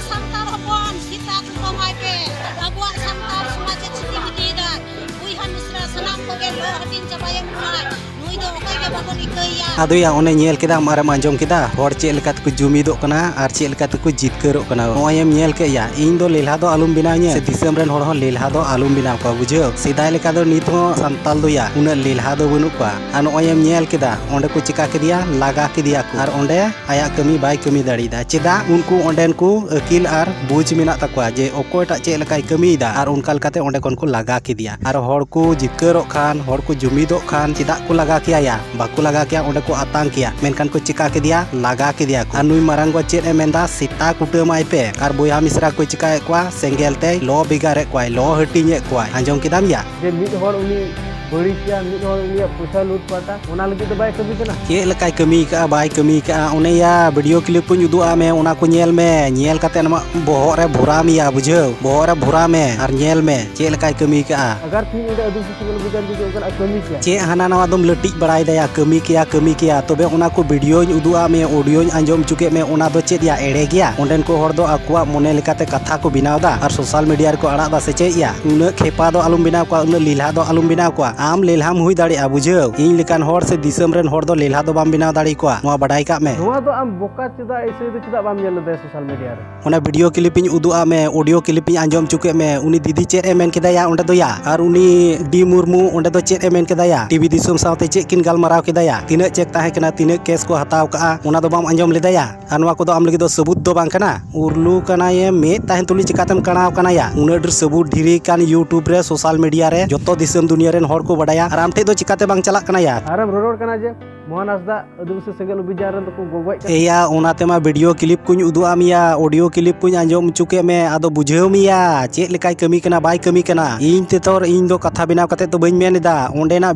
ᱥᱟᱱᱟᱢ ᱠᱚᱜᱮ ᱞᱚ ᱦᱟᱹᱴᱤᱧ ᱪᱟᱵᱟᱭᱮᱢ ᱠᱷᱟᱱ ᱱᱩᱭ ᱫᱚ ᱚᱠᱚᱭ ᱜᱮ ᱵᱟᱵᱚᱱ ᱤᱠᱟᱹᱭᱟ᱾ ᱟᱫᱚᱭᱟ, ᱚᱱᱮ ᱧᱮᱞ ᱠᱮᱫᱟᱢ ᱟᱨᱮᱢ ᱟᱸᱡᱚᱢ ᱠᱮᱫᱟ, ᱦᱚᱲ ᱪᱮᱫ ᱞᱮᱠᱟ ᱛᱮᱠᱚ ᱡᱩᱢᱤᱫᱚᱜ ᱠᱟᱱᱟ ᱟᱨ ᱪᱮᱫ ᱞᱮᱠᱟ ᱛᱮᱠᱚ ᱡᱤᱛᱠᱟᱹᱨᱚᱜ ᱠᱟᱱᱟ᱾ ᱱᱚᱜᱼᱚᱭ ᱮᱢ ᱧᱮᱞ ᱠᱮᱫ ᱭᱟ, ᱤᱧ ᱫᱚ ᱞᱮᱞᱦᱟ ᱫᱚ ᱟᱞᱚᱢ ᱵᱮᱱᱟᱣ ᱤᱧᱟᱹ, ᱥᱮ ᱫᱤᱥᱚᱢ ᱨᱮᱱ ᱦᱚᱲ ᱦᱚᱸ ᱞᱮᱞᱦᱟ ᱫᱚ ᱟᱞᱚᱢ ᱵᱮᱱᱟᱣ ᱠᱚᱣᱟ, ᱵᱩᱡᱷᱟᱹᱣ᱾ ᱥᱮᱫᱟᱭ ᱞᱮᱠᱟ ᱫᱚ ᱱᱤᱛ ᱦᱚᱸ ᱥᱟᱱᱛᱟᱞ ᱫᱚᱭᱟ ᱩᱱᱟᱹᱜ ᱞᱮᱞᱦᱟ ᱫᱚ ᱵᱟᱹᱱᱩᱜ ᱠᱚᱣᱟ᱾ ᱟᱨ ᱱᱚᱜᱼᱚᱭ ᱮᱢ ᱧᱮᱞ ᱠᱮᱫᱟ, ᱚᱸᱰᱮ ᱠᱚ ᱪᱮᱠᱟ ᱠᱮᱫᱮᱭᱟ, ᱞᱟᱜᱟ ᱠᱮᱫᱮᱭᱟ ᱠᱚ᱾ ᱟᱨ ᱚᱸᱰᱮ ᱟᱭᱟᱜ ᱠᱟᱹᱢᱤ ᱵᱟᱭ ᱠᱟᱹᱢᱤ ᱫᱟᱲᱮᱭᱟᱫᱟ᱾ ᱪᱮᱫᱟᱜ? ᱩᱱᱠᱩ ᱚᱸᱰᱮᱱ ᱠᱚ ᱟᱹᱠᱤᱞ ᱟᱨ ᱵᱩᱡᱽ ᱢᱮᱱᱟᱜ ᱛᱟᱠᱚᱣᱟ ᱡᱮ ᱚᱠᱚᱭᱴᱟᱜ ᱪᱮᱫ ᱞᱮᱠᱟᱭ ᱠᱟᱹᱢᱤᱭᱮᱫᱟ, ᱟᱨ ᱚᱱᱠᱟ ᱞᱮᱠᱟᱛᱮ ᱚᱸᱰᱮ ᱠᱷᱚᱱ ᱠᱚ ᱞᱟᱜᱟ ᱠᱮᱫᱮᱭᱟ᱾ ᱟᱨ ᱦᱚᱲ ᱠᱚ ᱡᱤᱛᱠᱟᱹᱨᱚᱜ ᱠᱷᱟᱱ, ᱦᱚᱲ ᱠᱚ ᱡᱩᱢᱤᱫᱚᱜ ᱠᱷᱟᱱ, ᱪᱮᱫᱟᱜ ᱠᱚ ᱞᱟᱜᱟ ᱠᱮᱭᱟ ᱭᱟ? ᱵᱟᱠᱚ ᱞᱟᱜᱟ ᱠᱮᱭᱟ, ᱚᱸᱰᱮ ᱠᱚ ᱟᱛᱟᱝ ᱠᱮᱭᱟ᱾ ᱢᱮᱱᱠᱷᱟᱱ ᱠᱚ ᱪᱮᱠᱟ ᱠᱮᱫᱮᱭᱟ? ᱞᱟᱜᱟ ᱠᱮᱫᱮᱭᱟ ᱠᱚ᱾ ᱟᱨ ᱱᱩᱭ ᱢᱟᱨᱟᱝ ᱜᱚ ᱪᱮᱫ ᱮ ᱢᱮᱱᱫᱟ? ᱥᱮᱛᱟ ᱠᱩᱴᱟᱹᱢᱟᱭ ᱯᱮ᱾ ᱟᱨ ᱵᱚᱭᱦᱟ ᱢᱤᱥᱨᱟ ᱠᱚᱭ ᱪᱮᱠᱟᱭᱮᱫ ᱠᱚᱣᱟ? ᱥᱮᱸᱜᱮᱞ ᱛᱮᱭ ᱞᱚ ᱵᱷᱮᱜᱟᱨᱮᱫ ᱠᱚᱣᱟᱭ, ᱞᱚ ᱦᱟᱹᱴᱤᱧᱮᱫ ᱠᱚᱣᱟᱭ᱾ ᱟᱸᱡᱚᱢ ᱠᱮᱫᱟᱢ ᱭᱟ? ᱡᱮ ᱢᱤᱫ ᱦᱚᱲ ᱩᱱᱤ ᱵᱟᱹᱲᱤᱡ ᱠᱮᱭᱟ, ᱢᱤᱫ ᱦᱚᱲ ᱩᱱᱤᱭᱟᱜ ᱯᱚᱭᱥᱟ ᱞᱩᱴ ᱯᱟᱴᱟ, ᱚᱱᱟ ᱞᱟᱹᱜᱤᱫ ᱫᱚ ᱵᱟᱭ ᱠᱟᱹᱢᱤ ᱠᱟᱱᱟ᱾ ᱪᱮᱫ ᱞᱮᱠᱟᱭ ᱠᱟᱹᱢᱤ ᱠᱟᱜᱼᱟ, ᱵᱟᱭ ᱠᱟᱹᱢᱤ ᱠᱟᱜᱼᱟ, ᱚᱱᱮ ᱭᱟ video clip ᱠᱚᱧ ᱩᱫᱩᱜ ᱟᱜ ᱢᱮ, ᱚᱱᱟ ᱠᱚ ᱧᱮᱞ ᱢᱮ᱾ ᱧᱮᱞ ᱠᱟᱛᱮ ᱟᱢᱟᱜ ᱵᱚᱦᱚᱜ ᱨᱮ ᱵᱷᱚᱨᱟᱢ ᱭᱟ, ᱵᱩᱡᱷᱟᱹᱣ? ᱵᱚᱦᱚᱜ ᱨᱮ ᱵᱷᱚᱨᱟᱢ ᱢᱮ ᱟᱨ ᱧᱮᱞ ᱢᱮ ᱪᱮᱫ ᱞᱮᱠᱟᱭ ᱠᱟᱹᱢᱤ ᱠᱟᱜᱼᱟ᱾ ᱟᱜᱟᱨ ᱛᱤᱦᱤᱧ ᱚᱸᱰᱮ ᱟᱹᱫᱤᱵᱟᱹᱥᱤ ᱥᱮᱸᱜᱮᱞ ᱚᱵᱷᱤᱡᱟᱱ ᱡᱩᱫᱤ ᱚᱱᱠᱟᱱᱟᱜ ᱠᱟᱹᱢᱤ ᱠᱮᱭᱟ᱾ ᱪᱮᱫ ᱦᱟᱱᱟ ᱱᱟᱣᱟ ᱫᱚᱢ ᱞᱟᱹᱴᱤᱡ ᱵᱟᱲᱟᱭ ᱫᱟᱭᱟ, ᱠᱟᱹᱢᱤ ᱠᱮᱭᱟ, ᱠᱟᱹᱢᱤ ᱠᱮᱭᱟ, ᱛᱚᱵᱮ ᱚᱱᱟ ᱠᱚ videoᱧ ᱩᱫᱩᱜ ᱟᱜ ᱢᱮ, audioᱧ ᱟᱸᱡᱚᱢ ᱦᱚᱪᱚ ᱠᱮᱫ ᱢᱮ, ᱚᱱᱟ ᱫᱚ ᱪᱮᱫ ᱭᱟ, ᱮᱲᱮ ᱜᱮᱭᱟ? ᱚᱸᱰᱮᱱ ᱠᱚ ᱦᱚᱲ ᱫᱚ ᱟᱠᱚᱣᱟᱜ ᱢᱚᱱᱮ ᱞᱮᱠᱟᱛᱮ ᱠᱟᱛᱷᱟ ᱠᱚ ᱵᱮᱱᱟᱣ ᱫᱟ ᱟᱨ social media ᱨᱮᱠᱚ ᱟᱲᱟᱜ ᱫᱟ, ᱥᱮ ᱪᱮᱫ ᱭᱟ? ᱩᱱᱟᱹᱜ ᱠᱷᱮᱯᱟ ᱫᱚ ᱟᱞᱚᱢ ᱵᱮᱱᱟᱣ ᱠᱚᱣᱟ, ᱩᱱᱟᱹᱜ ᱞᱮᱞᱦᱟ ᱫᱚ ᱟᱞᱚᱢ ᱵᱮᱱᱟᱣ ᱠᱚᱣᱟ᱾ ᱟᱢ ᱞᱮᱞᱦᱟᱢ ᱦᱩᱭ ᱫᱟᱲᱮᱭᱟᱜᱼᱟ, ᱵᱩᱡᱷᱟᱹᱣ᱾ ᱤᱧ ᱞᱮᱠᱟᱱ ᱦᱚᱲ ᱥᱮ ᱫᱤᱥᱚᱢ ᱨᱮᱱ ᱦᱚᱲ ᱫᱚ ᱞᱮᱞᱦᱟ ᱫᱚ ᱵᱟᱢ ᱵᱮᱱᱟᱣ ᱫᱟᱲᱮ ᱠᱚᱣᱟ, ᱱᱚᱣᱟ ᱵᱟᱰᱟᱭ ᱠᱟᱜ ᱢᱮ᱾ ᱱᱚᱣᱟ ᱫᱚ ᱟᱢ ᱵᱚᱠᱟ ᱪᱮᱫᱟᱜ ᱮᱭᱥᱮ ᱫᱚ ᱪᱮᱫᱟᱜ ᱵᱟᱢ ᱧᱮᱞ ᱞᱮᱫᱟ social media ᱨᱮ? ᱚᱱᱟ video clip ᱤᱧ ᱩᱫᱩᱜ ᱟᱜ ᱢᱮ, audio clip ᱤᱧ ᱟᱸᱡᱚᱢ ᱦᱚᱪᱚ ᱠᱮᱫ ᱢᱮ, ᱩᱱᱤ ᱫᱤᱫᱤ ᱪᱮᱫ ᱮ ᱢᱮᱱ ᱠᱮᱫᱟ ᱭᱟ ᱚᱸᱰᱮ ᱫᱚ ᱭᱟ? ᱟᱨ ᱩᱱᱤ ᱰᱤ ᱢᱩᱨᱢᱩ ᱚᱸᱰᱮ ᱫᱚ ᱪᱮᱫ ᱮ ᱢᱮᱱ ᱠᱮᱫᱟ ᱭᱟ? ᱴᱤᱵᱷᱤ ᱫᱤᱥᱚᱢ ᱥᱟᱶᱛᱮ ᱪᱮᱫ ᱠᱤᱱ ᱜᱟᱞᱢᱟᱨᱟᱣ ᱠᱮᱫᱟ ᱭᱟ? ᱛᱤᱱᱟᱹᱜ check ᱛᱟᱦᱮᱸ ᱠᱟᱱᱟ, ᱛᱤᱱᱟᱹᱜ case ᱠᱚ ᱦᱟᱛᱟᱣ ᱠᱟᱜᱼᱟ, ᱚᱱᱟ ᱫᱚ ᱵᱟᱢ ᱟᱸᱡᱚᱢ ᱞᱮᱫᱟ ᱭᱟ? ᱟᱨ ᱱᱚᱣᱟ ᱠᱚᱫᱚ ᱟᱢ ᱞᱟᱹᱜᱤᱫ ᱫᱚ ᱥᱟᱹᱵᱩᱛ ᱫᱚ ᱵᱟᱝ ᱠᱟᱱᱟ? ᱩᱨᱞᱩ ᱠᱟᱱᱟᱭᱮᱢ, ᱢᱮᱫ ᱛᱟᱦᱮᱱ ᱛᱩᱞᱩᱡ ᱪᱤᱠᱟᱛᱮᱢ ᱠᱟᱬᱟᱣ ᱠᱟᱱᱟ ᱭᱟ? ᱩᱱᱟᱹᱜ ᱰᱷᱮᱨ ᱥᱟᱹᱵᱩᱛ ᱰᱷᱮᱨ ᱠᱟᱱ YouTube ᱨᱮ, social media ᱨᱮ, ᱡᱚᱛᱚ ᱫᱤᱥᱚᱢ ᱫᱩᱱᱤᱭᱟᱹ ᱨᱮᱱ ᱦᱚᱲ ᱠᱚ ᱵᱟᱰᱟᱭᱟ, ᱟᱨ ᱟᱢ ᱴᱷᱮᱡ ᱫᱚ ᱪᱤᱠᱟᱛᱮ ᱵᱟᱝ ᱪᱟᱞᱟᱜ ᱠᱟᱱᱟ ᱭᱟ? ᱟᱨᱮᱢ ᱨᱚᱨᱚᱲ ᱠᱟᱱᱟ ᱡᱮ ᱢᱳᱦᱚᱱ ᱦᱟᱸᱥᱫᱟ ᱟᱹᱫᱤᱵᱟᱹᱥᱤ ᱥᱮᱸᱜᱮᱞ ᱚᱵᱷᱤᱡᱟᱱ ᱨᱮᱱ ᱫᱚᱠᱚ ᱜᱚᱜᱚᱡ ᱠᱟᱱᱟ᱾ ᱮᱭᱟ, ᱚᱱᱟ ᱛᱮᱢᱟ video clip ᱠᱚᱧ ᱩᱫᱩᱜ ᱟᱢ ᱭᱟ, audio clip ᱠᱚᱧ ᱟᱸᱡᱚᱢ ᱦᱚᱪᱚ ᱠᱮᱫ ᱢᱮ, ᱟᱫᱚ ᱵᱩᱡᱷᱟᱹᱣ ᱢᱮᱭᱟ ᱪᱮᱫ ᱞᱮᱠᱟᱭ ᱠᱟᱹᱢᱤ ᱠᱟᱱᱟ, ᱵᱟᱭ ᱠᱟᱹᱢᱤ ᱠᱟᱱᱟ᱾ ᱤᱧ ᱛᱮᱛᱚᱨ, ᱤᱧ ᱫᱚ ᱠᱟᱛᱷᱟ ᱵᱮᱱᱟᱣ ᱠᱟᱛᱮ ᱫᱚ ᱵᱟᱹᱧ ᱢᱮᱱ ᱮᱫᱟ, ᱚᱸᱰᱮᱱᱟᱜ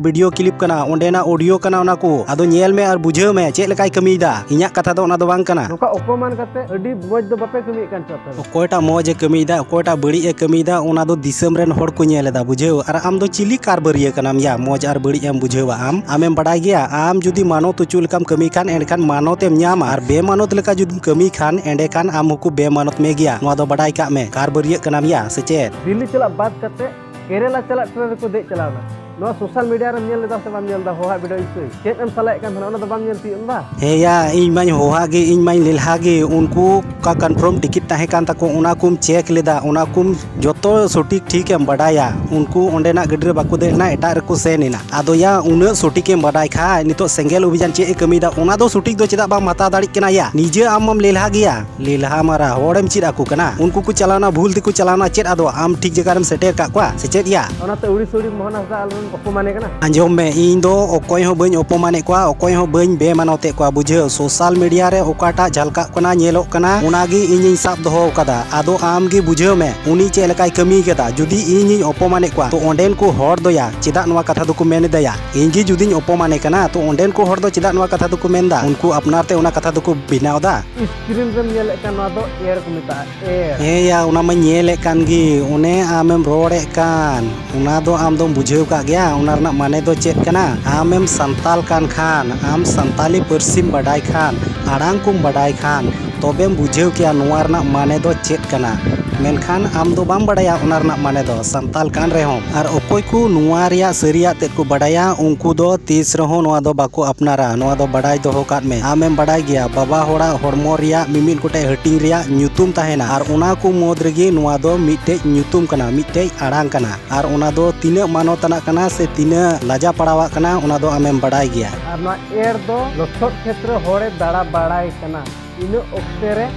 video clip ᱠᱟᱱᱟ, ᱚᱸᱰᱮᱱᱟᱜ audio ᱠᱟᱱᱟ, ᱚᱱᱟ ᱠᱚ᱾ ᱟᱫᱚ ᱧᱮᱞ ᱢᱮ ᱟᱨ ᱵᱩᱡᱷᱟᱹᱣ ᱢᱮ ᱪᱮᱫ ᱞᱮᱠᱟᱭ ᱠᱟᱹᱢᱤᱭᱮᱫᱟ, ᱤᱧᱟᱹᱜ ᱠᱟᱛᱷᱟ ᱫᱚ ᱚᱱᱟ ᱫᱚ ᱵᱟᱝ ᱠᱟᱱᱟ᱾ ᱱᱚᱝᱠᱟ ᱚᱯᱚᱢᱟᱱ ᱠᱟᱛᱮ ᱟᱹᱰᱤ ᱢᱚᱡᱽ ᱫᱚ ᱵᱟᱯᱮ ᱠᱟᱹᱢᱤᱭᱮᱫ ᱠᱟᱱ ᱪᱚ ᱟᱯᱮ ᱫᱚ᱾ ᱚᱠᱚᱭᱴᱟᱜ ᱢᱚᱡᱽ ᱮ ᱠᱟᱹᱢᱤᱭᱮᱫᱟ, ᱚᱠᱚᱭᱴᱟᱜ ᱵᱟᱹᱲᱤᱡ ᱮ ᱠᱟᱹᱢᱤᱭᱮᱫᱟ, ᱚᱱᱟ ᱫᱚ ᱫᱤᱥᱚᱢ ᱨᱮᱱ ᱦᱚᱲ ᱠᱚ ᱧᱮᱞ ᱮᱫᱟ, ᱵᱩᱡᱷᱟᱹᱣ᱾ ᱟᱨ ᱟᱢ ᱫᱚ ᱪᱤᱞᱤ ᱠᱟᱨᱵᱟᱹᱨᱤᱭᱟᱹ ᱠᱟᱱᱟᱢ ᱭᱟ, ᱢᱚᱡᱽ ᱟᱨ ᱵᱟᱹᱲᱤᱡ ᱮᱢ ᱵᱩᱡᱷᱟᱹᱣᱟ? ᱟᱢ, ᱟᱢᱮᱢ ᱵᱟᱰᱟᱭ ᱜᱮᱭᱟ, ᱟᱢ ᱡᱩᱫᱤ ᱢᱟᱱᱚᱛ ᱚᱪᱚ ᱞᱮᱠᱟᱢ ᱠᱟᱹᱢᱤ ᱠᱷᱟᱱ, ᱮᱸᱰᱮᱠᱷᱟᱱ ᱢᱟᱱᱚᱛ ᱮᱢ ᱧᱟᱢᱟ, ᱟᱨ ᱵᱮᱢᱟᱱᱚᱛ ᱞᱮᱠᱟ ᱡᱩᱫᱤᱢ ᱠᱟᱹᱢᱤ ᱠᱷᱟᱱ, ᱮᱸᱰᱮᱠᱷᱟᱱ ᱟᱢ ᱦᱚᱸᱠᱚ ᱵᱮᱢᱟᱱᱚᱛ ᱢᱮ ᱜᱮᱭᱟ᱾ ᱱᱚᱣᱟ ᱫᱚ ᱵᱟᱰᱟᱭ ᱠᱟᱜ ᱢᱮ, ᱠᱟᱨᱵᱟᱹᱨᱤᱭᱟᱹ ᱠᱟᱱᱟᱢ ᱭᱟ ᱥᱮ ᱪᱮᱫ? ᱫᱤᱞᱞᱤ ᱪᱟᱞᱟᱜ ᱵᱟᱫ ᱠᱟᱛᱮ ᱠᱮᱨᱮᱞᱟ ᱪᱟᱞᱟᱜ ᱴᱨᱮᱱ ᱨᱮᱠᱚ ᱫᱮᱡ ᱪᱟᱞᱟᱣ ᱮᱱᱟ᱾ ᱱᱚᱣᱟ ᱥᱳᱥᱟᱞ ᱢᱤᱰᱤᱭᱟ ᱨᱮᱢ ᱧᱮᱞ ᱞᱮᱫᱟ ᱥᱮ ᱵᱟᱢ ᱧᱮᱞ ᱮᱫᱟ? ᱦᱚᱦᱟᱜ ᱵᱷᱤᱰᱤᱭᱳ ᱤᱥᱩᱭ ᱪᱮᱫ ᱮᱢ ᱥᱟᱞᱟᱭᱮᱫ ᱠᱟᱱ ᱛᱟᱦᱮᱱᱟ, ᱚᱱᱟ ᱫᱚ ᱵᱟᱢ ᱧᱮᱞ ᱛᱤᱭᱳᱜ ᱞᱮᱫᱟ? ᱦᱮᱸᱭᱟ, ᱤᱧ ᱢᱟᱧ ᱦᱚᱦᱟᱜ ᱜᱮ, ᱤᱧ ᱢᱟᱧ ᱞᱮᱞᱦᱟ ᱜᱮ᱾ ᱩᱱᱠᱩ ᱚᱠᱟ ᱠᱚᱱᱯᱷᱟᱨᱢ ᱴᱤᱠᱤᱴ ᱛᱟᱦᱮᱸ ᱠᱟᱱ ᱛᱟᱠᱚ, ᱚᱱᱟ ᱠᱚᱢ ᱪᱮᱠ ᱞᱮᱫᱟ, ᱚᱱᱟ ᱠᱚᱢ ᱡᱚᱛᱚ ᱥᱚᱴᱷᱤᱠ ᱴᱷᱤᱠ ᱮᱢ ᱵᱟᱰᱟᱭᱟ᱾ ᱩᱱᱠᱩ ᱚᱸᱰᱮᱱᱟᱜ ᱜᱟᱹᱰᱤ ᱨᱮ ᱵᱟᱠᱚ ᱫᱮᱡ ᱞᱮᱱᱟ, ᱮᱴᱟᱜ ᱨᱮᱠᱚ ᱥᱮᱱ ᱮᱱᱟ᱾ ᱟᱫᱚ ᱭᱟ, ᱩᱱᱟᱹᱜ ᱥᱚᱴᱷᱤᱠ ᱮᱢ ᱵᱟᱰᱟᱭ ᱠᱷᱟᱡ, ᱱᱤᱛᱚᱜ ᱥᱮᱸᱜᱮᱞ ᱚᱵᱷᱤᱡᱟᱱ ᱪᱮᱫ ᱮ ᱠᱟᱹᱢᱤᱭᱮᱫᱟ, ᱚᱱᱟ ᱫᱚ ᱥᱚᱴᱷᱤᱠ ᱫᱚ ᱪᱮᱫᱟᱜ ᱵᱟᱢ ᱦᱟᱛᱟᱣ ᱫᱟᱲᱮᱭᱟᱜ ᱠᱟᱱᱟ ᱭᱟ? ᱱᱤᱡᱮ ᱟᱢ ᱢᱟᱢ ᱞᱮᱞᱦᱟ ᱜᱮᱭᱟ᱾ ᱞᱮᱞᱦᱟ ᱢᱟᱨᱟ ᱦᱚᱲᱮᱢ ᱪᱮᱫ ᱟᱠᱚ ᱠᱟᱱᱟ? ᱩᱱᱠᱩ ᱠᱚ ᱪᱟᱞᱟᱣᱱᱟ, ᱵᱷᱩᱞ ᱛᱮᱠᱚ ᱪᱟᱞᱟᱣᱱᱟ, ᱪᱮᱫ ᱟᱫᱚ ᱟᱢ ᱴᱷᱤᱠ ᱡᱟᱭᱜᱟ ᱨᱮᱢ ᱥᱮᱴᱮᱨ ᱠᱟᱜ ᱠᱚᱣᱟ ᱥᱮ ᱪᱮᱫ ᱭᱟ? ᱚᱱᱟᱛᱮ ᱩᱲᱤ ᱥᱩᱲᱤ ᱢᱳᱦᱚᱱ ᱦᱟᱸᱥᱫᱟ ᱟᱞᱚᱢ ᱚᱯᱚᱢᱟᱱᱮ ᱠᱟᱱᱟ᱾ ᱟᱸᱡᱚᱢ ᱢᱮ, ᱤᱧ ᱫᱚ ᱚᱠᱚᱭ ᱦᱚᱸ ᱵᱟᱹᱧ ᱚᱯᱚᱢᱟᱱᱮᱫ ᱠᱚᱣᱟ, ᱚᱠᱚᱭ ᱦᱚᱸ ᱵᱟᱹᱧ ᱵᱮᱢᱟᱱᱚᱛᱮᱫ ᱠᱚᱣᱟ, ᱵᱩᱡᱷᱟᱹᱣ? ᱥᱳᱥᱟᱞ ᱢᱤᱰᱤᱭᱟ ᱨᱮ ᱚᱠᱟᱴᱟᱜ ᱡᱷᱟᱞᱠᱟᱜ ᱠᱟᱱᱟ, ᱧᱮᱞᱚᱜ ᱠᱟᱱᱟ, ᱚᱱᱟᱜᱮ ᱤᱧᱤᱧ ᱥᱟᱵ ᱫᱚᱦᱚ ᱟᱠᱟᱫᱟ᱾ ᱟᱫᱚ ᱟᱢ ᱜᱮ ᱵᱩᱡᱷᱟᱹᱣ ᱢᱮ, ᱩᱱᱤ ᱪᱮᱫ ᱞᱮᱠᱟᱭ ᱠᱟᱹᱢᱤ ᱠᱟᱫᱟ᱾ ᱡᱩᱫᱤ ᱤᱧᱤᱧ ᱚᱯᱚᱢᱟᱱᱮᱫ ᱠᱚᱣᱟ, ᱛᱚ ᱚᱸᱰᱮᱱ ᱠᱚ ᱦᱚᱲ ᱫᱚ ᱭᱟ ᱪᱮᱫᱟᱜ ᱱᱚᱣᱟ ᱠᱟᱛᱷᱟ ᱫᱚᱠᱚ ᱢᱮᱱ ᱮᱫᱟ ᱭᱟ? ᱤᱧ ᱜᱮ ᱡᱩᱫᱤᱧ ᱚᱯᱚᱢᱟᱱᱮ ᱠᱟᱱᱟ, ᱛᱚ ᱚᱸᱰᱮᱱ ᱠᱚ ᱦᱚᱲ ᱫᱚ ᱪᱮᱫᱟᱜ ᱱᱚᱣᱟ ᱠᱟᱛᱷᱟ ᱫᱚᱠᱚ ᱢᱮᱱᱫᱟ? ᱩᱱᱠᱩ ᱟᱯᱱᱟᱨ ᱛᱮ ᱚᱱᱟ ᱠᱟᱛᱷᱟ ᱫᱚᱠᱚ ᱵᱮᱱᱟᱣ ᱮᱫᱟ᱾ ᱥᱠᱨᱤᱱ ᱨᱮᱢ ᱧᱮᱞᱮᱫ ᱠᱟᱱ, ᱱᱚᱣᱟ ᱫᱚ ᱮᱲ ᱠᱚ ᱢᱮᱛᱟᱜᱼᱟ, ᱮᱲ᱾ ᱦᱮᱸ ᱭᱟ, ᱚᱱᱟ ᱢᱟᱧ ᱧᱮᱞᱮᱫ ᱠᱟᱱ ᱜᱮ᱾ ᱚᱱᱮ ᱟᱢᱮᱢ ᱨᱚᱲᱮᱫ ᱠᱟᱱ, ᱚᱱᱟ ᱫᱚ ᱟᱢ ᱫᱚᱢ ᱵᱩᱡᱷᱟᱹᱣ ᱠᱟᱜ ᱜᱮᱭᱟ, ᱚᱱᱟ ᱨᱮᱱᱟᱜ ᱢᱟᱱᱮ ᱫᱚ ᱪᱮᱫ ᱠᱟᱱᱟ? ᱟᱢᱮᱢ ᱥᱟᱱᱛᱟᱞ ᱠᱟᱱ ᱠᱷᱟᱱ, ᱟᱢ ᱥᱟᱱᱛᱟᱞᱤ ᱯᱟᱹᱨᱥᱤᱢ ᱵᱟᱰᱟᱭ ᱠᱷᱟᱱ, ᱟᱲᱟᱝ ᱠᱚᱢ ᱵᱟᱰᱟᱭ ᱠᱷᱟᱱ, ᱛᱚᱵᱮᱢ ᱵᱩᱡᱷᱟᱹᱣ ᱠᱮᱭᱟ ᱱᱚᱣᱟ ᱨᱮᱱᱟᱜ ᱢᱟᱱᱮ ᱫᱚ ᱪᱮᱫ ᱠᱟᱱᱟ᱾ ᱢᱮᱱᱠᱷᱟᱱ ᱟᱢ ᱫᱚ ᱵᱟᱢ ᱵᱟᱰᱟᱭᱟ ᱚᱱᱟ ᱨᱮᱱᱟᱜ ᱢᱟᱱᱮ ᱫᱚ, ᱥᱟᱱᱛᱟᱞ ᱠᱟᱱ ᱨᱮᱦᱚᱸ᱾ ᱟᱨ ᱚᱠᱚᱭ ᱠᱚ ᱱᱚᱣᱟ ᱨᱮᱭᱟᱜ ᱥᱟᱹᱨᱤᱭᱟᱜ ᱛᱮᱫ ᱠᱚ ᱵᱟᱰᱟᱭᱟ, ᱩᱱᱠᱩ ᱫᱚ ᱛᱤᱥ ᱨᱮᱦᱚᱸ ᱱᱚᱣᱟ ᱫᱚ ᱵᱟᱠᱚ ᱟᱯᱱᱟᱨᱟ᱾ ᱱᱚᱣᱟ ᱫᱚ ᱵᱟᱰᱟᱭ ᱫᱚᱦᱚ ᱠᱟᱜ ᱢᱮ᱾ ᱟᱢᱮᱢ ᱵᱟᱰᱟᱭ ᱜᱮᱭᱟ, ᱵᱟᱵᱟ ᱦᱚᱲᱟᱜ ᱦᱚᱲᱢᱚ ᱨᱮᱭᱟᱜ ᱢᱤᱢᱤᱫ ᱜᱚᱴᱮᱡ ᱦᱟᱹᱴᱤᱧ ᱨᱮᱭᱟᱜ ᱧᱩᱛᱩᱢ ᱛᱟᱦᱮᱱᱟ, ᱟᱨ ᱚᱱᱟ ᱠᱚ ᱢᱩᱫᱽ ᱨᱮᱜᱮ ᱱᱚᱣᱟ ᱫᱚ ᱢᱤᱫᱴᱮᱡ ᱧᱩᱛᱩᱢ ᱠᱟᱱᱟ, ᱢᱤᱫᱴᱮᱡ ᱟᱲᱟᱝ ᱠᱟᱱᱟ᱾ ᱟᱨ ᱚᱱᱟ ᱫᱚ ᱛᱤᱱᱟᱹᱜ ᱢᱟᱱᱚᱛ ᱟᱱᱟᱜ ᱠᱟᱱᱟ ᱥᱮ ᱛᱤᱱᱟᱹᱜ ᱞᱟᱡᱟ ᱯᱟᱲᱟᱣᱟᱜ ᱠᱟᱱᱟ, ᱚᱱᱟ ᱫᱚ ᱟᱢᱮᱢ ᱵᱟᱰᱟᱭ ᱜᱮᱭᱟ᱾ ᱟᱨ ᱱᱚᱣᱟ ᱮᱲ ᱫᱚ ᱞᱚᱥᱚᱫ ᱠᱷᱮᱛ ᱨᱮ ᱦᱚᱲᱮ ᱫᱟᱬᱟ ᱵᱟᱲᱟᱭ ᱠᱟᱱᱟ, ᱤᱱᱟᱹ ᱚᱠᱛᱮ ᱨᱮ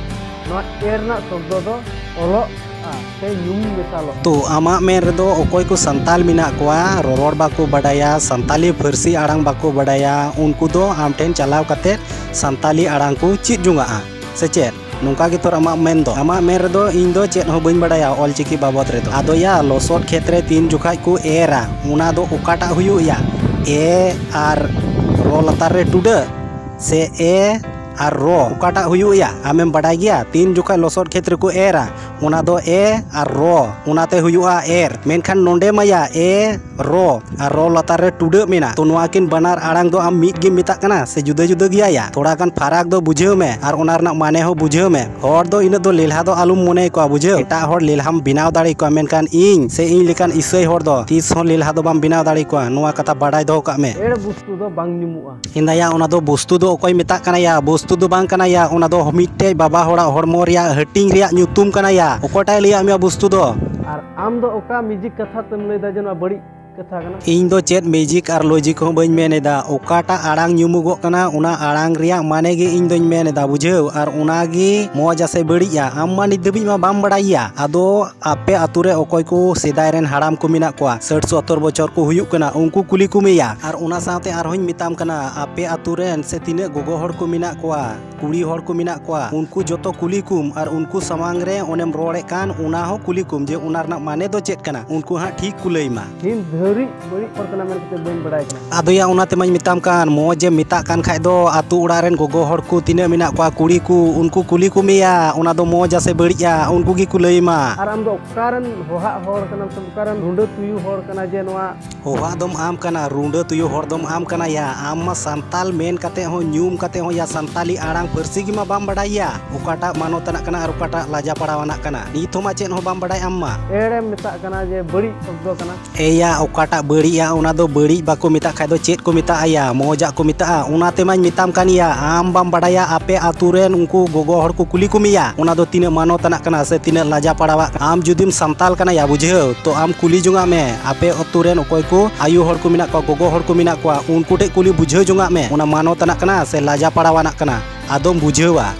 ᱱᱚᱣᱟ ᱮᱲ ᱨᱮᱱᱟᱜ ᱥᱚᱵᱫᱚ ᱫᱚ ᱚᱞᱚᱜᱼᱟ ᱥᱮ ᱧᱩᱢ ᱢᱮᱥᱟᱞᱚᱜᱼᱟ᱾ ᱛᱚ, ᱟᱢᱟᱜ ᱢᱮᱱ ᱨᱮᱫᱚ ᱚᱠᱚᱭ ᱠᱚ ᱥᱟᱱᱛᱟᱞ ᱢᱮᱱᱟᱜ ᱠᱚᱣᱟ, ᱨᱚᱨᱚᱲ ᱵᱟᱠᱚ ᱵᱟᱰᱟᱭᱟ, ᱥᱟᱱᱛᱟᱞᱤ ᱯᱷᱟᱹᱨᱥᱤ ᱟᱲᱟᱝ ᱵᱟᱠᱚ ᱵᱟᱰᱟᱭᱟ, ᱩᱱᱠᱩ ᱫᱚ ᱟᱢ ᱴᱷᱮᱱ ᱪᱟᱞᱟᱣ ᱠᱟᱛᱮ ᱥᱟᱱᱛᱟᱞᱤ ᱟᱲᱟᱝ ᱠᱚ ᱪᱮᱫ ᱡᱚᱝᱟᱜᱼᱟ, ᱥᱮ ᱪᱮᱫ? ᱱᱚᱝᱠᱟ ᱜᱮᱛᱚ ᱟᱢᱟᱜ ᱢᱮᱱ ᱫᱚ᱾ ᱟᱢᱟᱜ ᱢᱮᱱ ᱨᱮᱫᱚ ᱤᱧ ᱫᱚ ᱪᱮᱫ ᱦᱚᱸ ᱵᱟᱹᱧ ᱵᱟᱰᱟᱭᱟ ᱚᱞᱪᱤᱠᱤ ᱵᱟᱵᱚᱫ ᱨᱮᱫᱚ᱾ ᱟᱫᱚ ᱭᱟ, ᱞᱚᱥᱚᱫ ᱠᱷᱮᱛ ᱨᱮ ᱛᱤᱱ ᱡᱚᱠᱷᱟᱡ ᱠᱚ ᱮᱨᱟ, ᱚᱱᱟ ᱫᱚ ᱚᱠᱟᱴᱟᱜ ᱦᱩᱭᱩᱜ ᱭᱟ? ᱮ ᱟᱨ ᱨᱚ ᱞᱟᱛᱟᱨ ᱨᱮ ᱴᱩᱰᱟᱹᱜ, ᱥᱮ ᱮ ᱟᱨ ᱨᱚ ᱚᱠᱟᱴᱟᱜ ᱦᱩᱭᱩᱜᱼᱟ ᱟᱢᱮᱢ ᱵᱟᱰᱟᱭ ᱜᱮᱭᱟ? ᱛᱤᱱ ᱡᱚᱠᱷᱟᱡ ᱞᱚᱥᱚᱫ ᱠᱷᱮᱛ ᱨᱮᱠᱚ ᱮᱨᱟ, ᱚᱱᱟ ᱫᱚ ᱮ ᱟᱨ ᱨᱚ, ᱚᱱᱟᱛᱮ ᱦᱩᱭᱩᱜᱼᱟ ᱮᱨ᱾ ᱢᱮᱱᱠᱷᱟᱱ ᱱᱚᱰᱮ ᱢᱟᱭᱟ ᱮ ᱨᱚ ᱟᱨ ᱨᱚ ᱞᱟᱛᱟᱨ ᱨᱮ ᱴᱩᱰᱟᱹᱜ ᱢᱮᱱᱟᱜ, ᱛᱚ ᱱᱚᱣᱟ ᱠᱤᱱ ᱵᱟᱱᱟᱨ ᱟᱲᱟᱝ ᱫᱚ ᱟᱢ ᱢᱤᱫ ᱜᱮᱢ ᱢᱮᱛᱟᱜ ᱠᱟᱱᱟ ᱥᱮ ᱡᱩᱫᱟᱹ ᱡᱩᱫᱟᱹ ᱜᱮᱭᱟ ᱭᱟ? ᱛᱷᱚᱲᱟ ᱜᱟᱱ ᱯᱷᱟᱨᱟᱠ ᱫᱚ ᱵᱩᱡᱷᱟᱹᱣ ᱢᱮ ᱟᱨ ᱚᱱᱟ ᱨᱮᱱᱟᱜ ᱢᱟᱱᱮ ᱦᱚᱸ ᱵᱩᱡᱷᱟᱹᱣ ᱢᱮ᱾ ᱦᱚᱲ ᱫᱚ ᱤᱱᱟᱹᱜ ᱫᱚ ᱞᱮᱞᱦᱟ ᱫᱚ ᱟᱞᱚᱢ ᱢᱚᱱᱮ ᱠᱚᱣᱟ, ᱵᱩᱡᱷᱟᱹᱣ? ᱮᱴᱟᱜ ᱦᱚᱲ ᱞᱮᱞᱦᱟᱢ ᱵᱮᱱᱟᱣ ᱫᱟᱲᱮ ᱠᱚᱣᱟ, ᱢᱮᱱᱠᱷᱟᱱ ᱤᱧ ᱥᱮ ᱤᱧ ᱞᱮᱠᱟᱱ ᱤᱥᱟᱹᱭ ᱦᱚᱲ ᱫᱚ ᱛᱤᱥ ᱦᱚᱸ ᱞᱮᱞᱦᱟ ᱫᱚ ᱵᱟᱢ ᱵᱮᱱᱟᱣ ᱫᱟᱲᱮ ᱠᱚᱣᱟ, ᱱᱚᱣᱟ ᱠᱟᱛᱷᱟ ᱵᱟᱰᱟᱭ ᱫᱚᱦᱚ ᱠᱟᱜ ᱢᱮ᱾ ᱮᱲ ᱵᱚᱥᱛᱩ ᱫᱚ ᱵᱟᱝ ᱧᱩᱢᱩᱜᱼᱟ᱾ ᱦᱮᱸᱫᱟᱭᱟ, ᱚᱱᱟ ᱫᱚ ᱵᱚᱥᱛᱩ ᱫᱚ ᱚᱠᱚᱭ ᱢᱮᱛᱟᱜ ᱠᱟᱱᱟ ᱭᱟ? ᱵᱚᱥᱛᱩ ᱫᱚ ᱵᱟᱝ ᱠᱟᱱᱟ ᱭᱟ, ᱚᱱᱟ ᱫᱚ ᱢᱤᱫᱴᱮᱡ ᱵᱟᱵᱟ ᱦᱚᱲᱟᱜ ᱦᱚᱲᱢᱚ ᱨᱮᱭᱟᱜ ᱦᱟᱹᱴᱤᱧ ᱨᱮᱭᱟᱜ ᱧᱩᱛᱩᱢ ᱠᱟᱱᱟ ᱭᱟ᱾ ᱚᱠᱚᱭᱴᱟᱜ ᱮ ᱞᱟᱹᱭᱟᱫ ᱢᱮᱭᱟ ᱵᱚᱥᱛᱩ ᱫᱚ? ᱟᱨ ᱟᱢ ᱫᱚ ᱚᱠᱟ ᱢᱮᱡᱤᱠ ᱠᱟᱛᱷᱟ ᱛᱮᱢ ᱞᱟᱹᱭᱫᱟ ᱡᱮ ᱱᱚᱣᱟ ᱵᱟᱹᱲᱤᱡ ᱠᱟᱛᱷᱟ ᱠᱟᱱᱟ? ᱤᱧ ᱫᱚ ᱪᱮᱫ ᱢᱮᱡᱤᱠ ᱟᱨ ᱞᱚᱡᱤᱠ ᱦᱚᱸ ᱵᱟᱹᱧ ᱢᱮᱱ ᱮᱫᱟ, ᱚᱠᱟᱴᱟᱜ ᱟᱲᱟᱝ ᱧᱩᱢᱩᱜᱚᱜ ᱠᱟᱱᱟ ᱚᱱᱟ ᱟᱲᱟᱝ ᱨᱮᱭᱟᱜ ᱢᱟᱱᱮ ᱜᱮ ᱤᱧ ᱫᱚᱧ ᱢᱮᱱ ᱮᱫᱟ, ᱵᱩᱡᱷᱟᱹᱣ? ᱟᱨ ᱚᱱᱟ ᱜᱮ ᱢᱚᱡᱟ ᱥᱮ ᱵᱟᱹᱲᱤᱡᱼᱟ, ᱟᱢ ᱢᱟ ᱱᱤᱛ ᱫᱷᱟᱹᱵᱤᱡ ᱢᱟ ᱵᱟᱢ ᱵᱟᱲᱟᱭᱟ᱾ ᱟᱫᱚ ᱟᱯᱮ ᱟᱛᱳ ᱨᱮ ᱚᱠᱚᱭ ᱠᱚ ᱥᱮᱫᱟᱭ ᱨᱮᱱ ᱦᱟᱲᱟᱢ ᱠᱚ ᱢᱮᱱᱟᱜ ᱠᱚᱣᱟ, ᱥᱟᱹᱴ ᱥᱚᱛᱛᱚᱨ ᱵᱚᱪᱷᱚᱨ ᱠᱚ ᱦᱩᱭᱩᱜ ᱠᱟᱱᱟ, ᱩᱱᱠᱩ ᱠᱩᱞᱤ ᱠᱚᱢᱮᱭᱟ᱾ ᱟᱨ ᱚᱱᱟ ᱥᱟᱶᱛᱮ ᱟᱨᱦᱚᱸᱧ ᱢᱮᱛᱟᱢ ᱠᱟᱱᱟ, ᱟᱯᱮ ᱟᱛᱳ ᱨᱮᱱ ᱥᱮ ᱛᱤᱱᱟᱹᱜ ᱜᱚᱜᱚ ᱦᱚᱲ ᱠᱚ ᱢᱮᱱᱟᱜ ᱠᱚᱣᱟ, ᱠᱩᱲᱤ ᱦᱚᱲ ᱠᱚ ᱢᱮᱱᱟᱜ ᱠᱚᱣᱟ, ᱩᱱᱠᱩ ᱡᱚᱛᱚ ᱠᱩᱞᱤ ᱠᱚᱢ᱾ ᱟᱨ ᱩᱱᱠᱩ ᱥᱟᱢᱟᱝ ᱨᱮ ᱚᱱᱮᱢ ᱨᱚᱲᱮᱫ ᱠᱟᱱ, ᱚᱱᱟ ᱦᱚᱸ ᱠᱩᱞᱤ ᱠᱚᱢ ᱡᱮ ᱚᱱᱟ ᱨᱮᱱᱟᱜ ᱢᱟᱱᱮ ᱫᱚ ᱪᱮᱫ ᱠᱟᱱᱟ, ᱩᱱᱠᱩ ᱦᱟᱸᱜ ᱴᱷᱤᱠ ᱠᱚ ᱞᱟᱹᱭ ᱢᱟ᱾ ᱱᱤᱱ ᱫᱷᱟᱹᱨᱤᱡ ᱵᱟᱹᱲᱤᱡ ᱦᱚᱲ ᱠᱟᱱᱟ ᱢᱮᱱ ᱠᱟᱛᱮ ᱵᱟᱹᱧ ᱵᱟᱲᱟᱭ ᱠᱟᱱᱟ᱾ ᱟᱫᱚᱭᱟ, ᱚᱱᱟ ᱛᱮᱢᱟᱧ ᱢᱮᱛᱟᱢ ᱠᱟᱱ, ᱢᱚᱡᱽ ᱮᱢ ᱢᱮᱛᱟᱜ ᱠᱟᱱ ᱠᱷᱟᱡ ᱫᱚ, ᱟᱛᱳ ᱚᱲᱟᱜ ᱨᱮᱱ ᱜᱚᱜᱚ ᱦᱚᱲ ᱠᱚ ᱛᱤᱱᱟᱹᱜ ᱢᱮᱱᱟᱜ ᱠᱚᱣᱟ, ᱠᱩᱲᱤ ᱠᱚ, ᱩᱱᱠᱩ ᱠᱩᱞᱤ ᱠᱚᱢᱮᱭᱟ, ᱚᱱᱟ ᱫᱚ ᱢᱚᱡᱟ ᱥᱮ ᱵᱟᱹᱲᱤᱡᱼᱟ, ᱩᱱᱠᱩ ᱜᱮᱠᱚ ᱞᱟᱹᱭ ᱢᱟ᱾ ᱟᱨ ᱟᱢ ᱫᱚ ᱚᱠᱟᱨᱮᱱ ᱦᱚᱦᱟᱜ ᱦᱚᱲ ᱠᱟᱱᱟᱢ ᱥᱮ ᱚᱠᱟᱨᱮᱱ ᱨᱩᱸᱰᱟᱹ ᱛᱩᱭᱩ ᱦᱚᱲ ᱠᱟᱱᱟ ᱡᱮ ᱱᱚᱣᱟ ᱦᱚᱦᱟᱜ ᱫᱚᱢ ᱟᱢ ᱠᱟᱱᱟ, ᱨᱩᱸᱰᱟᱹ ᱛᱩᱭᱩ ᱦᱚᱲ ᱫᱚᱢ ᱟᱢ ᱠᱟᱱᱟ ᱭᱟ? ᱟᱢ ᱢᱟ ᱥᱟᱱᱛᱟᱞ ᱢᱮᱱ ᱠᱟᱛᱮ ᱦᱚᱸ, ᱧᱩᱢ ᱠᱟᱛᱮ ᱦᱚᱸ ᱭᱟ, ᱥᱟᱱᱛᱟᱞᱤ ᱟᱲᱟᱝ ᱯᱟᱹᱨᱥᱤ ᱜᱮ ᱢᱟ ᱵᱟᱢ ᱵᱟᱰᱟᱭ ᱭᱟ᱾ ᱚᱠᱟᱴᱟᱜ ᱢᱟᱱᱚᱛ ᱟᱱᱟᱜ ᱠᱟᱱᱟ ᱟᱨ ᱚᱠᱟᱴᱟᱜ ᱞᱟᱡᱟ ᱯᱟᱲᱟᱣ ᱟᱱᱟᱜ ᱠᱟᱱᱟ, ᱱᱤᱛ ᱦᱚᱸ ᱢᱟ ᱪᱮᱫ ᱦᱚᱸ ᱵᱟᱢ ᱵᱟᱰᱟᱭ ᱟᱢ ᱢᱟ᱾ ᱮᱲᱮᱢ ᱢᱮᱛᱟᱜ ᱠᱟᱱᱟ ᱡᱮ ᱵᱟᱹᱲᱤᱡ ᱥᱚᱵᱫᱚ ᱠᱟᱱᱟ᱾ ᱮᱭᱟ, ᱚᱠᱟᱴᱟᱜ ᱵᱟᱹᱲᱤᱡᱼᱟ, ᱚᱱᱟ ᱫᱚ ᱵᱟᱹᱲᱤᱡ ᱵᱟᱠᱚ ᱢᱮᱛᱟᱜ ᱠᱷᱟᱡ ᱫᱚ ᱪᱮᱫ ᱠᱚ ᱢᱮᱛᱟᱜᱼᱟ ᱭᱟ? ᱢᱚᱡᱟᱜ ᱠᱚ ᱢᱮᱛᱟᱜᱼᱟ᱾ ᱚᱱᱟ ᱛᱮᱢᱟᱧ ᱢᱮᱛᱟᱢ ᱠᱟᱱ ᱭᱟ, ᱟᱢ ᱵᱟᱢ ᱵᱟᱰᱟᱭᱟ, ᱟᱯᱮ ᱟᱛᱳ ᱨᱮᱱ ᱩᱱᱠᱩ ᱜᱚᱜᱚ ᱦᱚᱲ ᱠᱚ ᱠᱩᱞᱤ ᱠᱚᱢᱮᱭᱟ, ᱚᱱᱟ ᱫᱚ ᱛᱤᱱᱟᱹᱜ ᱢᱟᱱᱚᱛ ᱟᱱᱟᱜ ᱠᱟᱱᱟ ᱥᱮ ᱛᱤᱱᱟᱹᱜ ᱞᱟᱡᱟ ᱯᱟᱲᱟᱣᱟᱜ ᱠᱟᱱᱟ᱾ ᱟᱢ ᱡᱩᱫᱤᱢ ᱥᱟᱱᱛᱟᱞ ᱠᱟᱱᱟ ᱭᱟ, ᱵᱩᱡᱷᱟᱹᱣ, ᱛᱚ ᱟᱢ ᱠᱩᱞᱤ ᱡᱚᱝᱟᱜ ᱢᱮ, ᱟᱯᱮ ᱟᱛᱳ ᱨᱮᱱ ᱚᱠᱚᱭ ᱠᱚ ᱟᱭᱳ ᱦᱚᱲ ᱠᱚ ᱢᱮᱱᱟᱜ ᱠᱚᱣᱟ, ᱜᱚᱜᱚ ᱦᱚᱲ ᱠᱚ ᱢᱮᱱᱟᱜ ᱠᱚᱣᱟ, ᱩᱱᱠᱩ ᱴᱷᱮᱡ ᱠᱩᱞᱤ ᱵᱩᱡᱷᱟᱹᱣ ᱡᱚᱝᱟᱜ ᱢᱮ, ᱚᱱᱟ ᱢᱟᱱᱚᱛ ᱟᱱᱟᱜ ᱠᱟᱱᱟ ᱥᱮ ᱞᱟᱡᱟ ᱯᱟᱲᱟᱣ ᱟᱱᱟᱜ ᱠᱟᱱᱟ, ᱟᱫᱚᱢ ᱵᱩᱡᱷᱟᱹᱣᱟ᱾